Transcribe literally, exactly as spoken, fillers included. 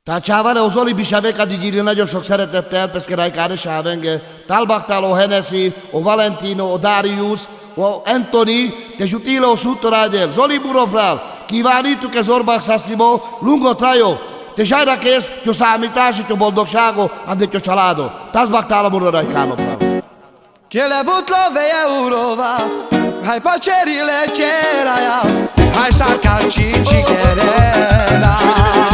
Tát csáva le, o Zoli bišaveka di Gyilinagyar sok szeretettel, peszke ráj káne sávenge. Tálbaktal o Henesi, o Valentino, o Darius, o Anthony, te juti le o suhto rájder. Zoli buro pral, kívánítjuk-e Zorbák Szasztibo lungo trajo. Te šaj rakeres čo sámitáš, čo boldogságo, ande čo čaládo. Tazbaktal a buro ráj káno pral. Kele butlo veje urova, haj pačeri le čeraja, haj sarka čhičhi kerena.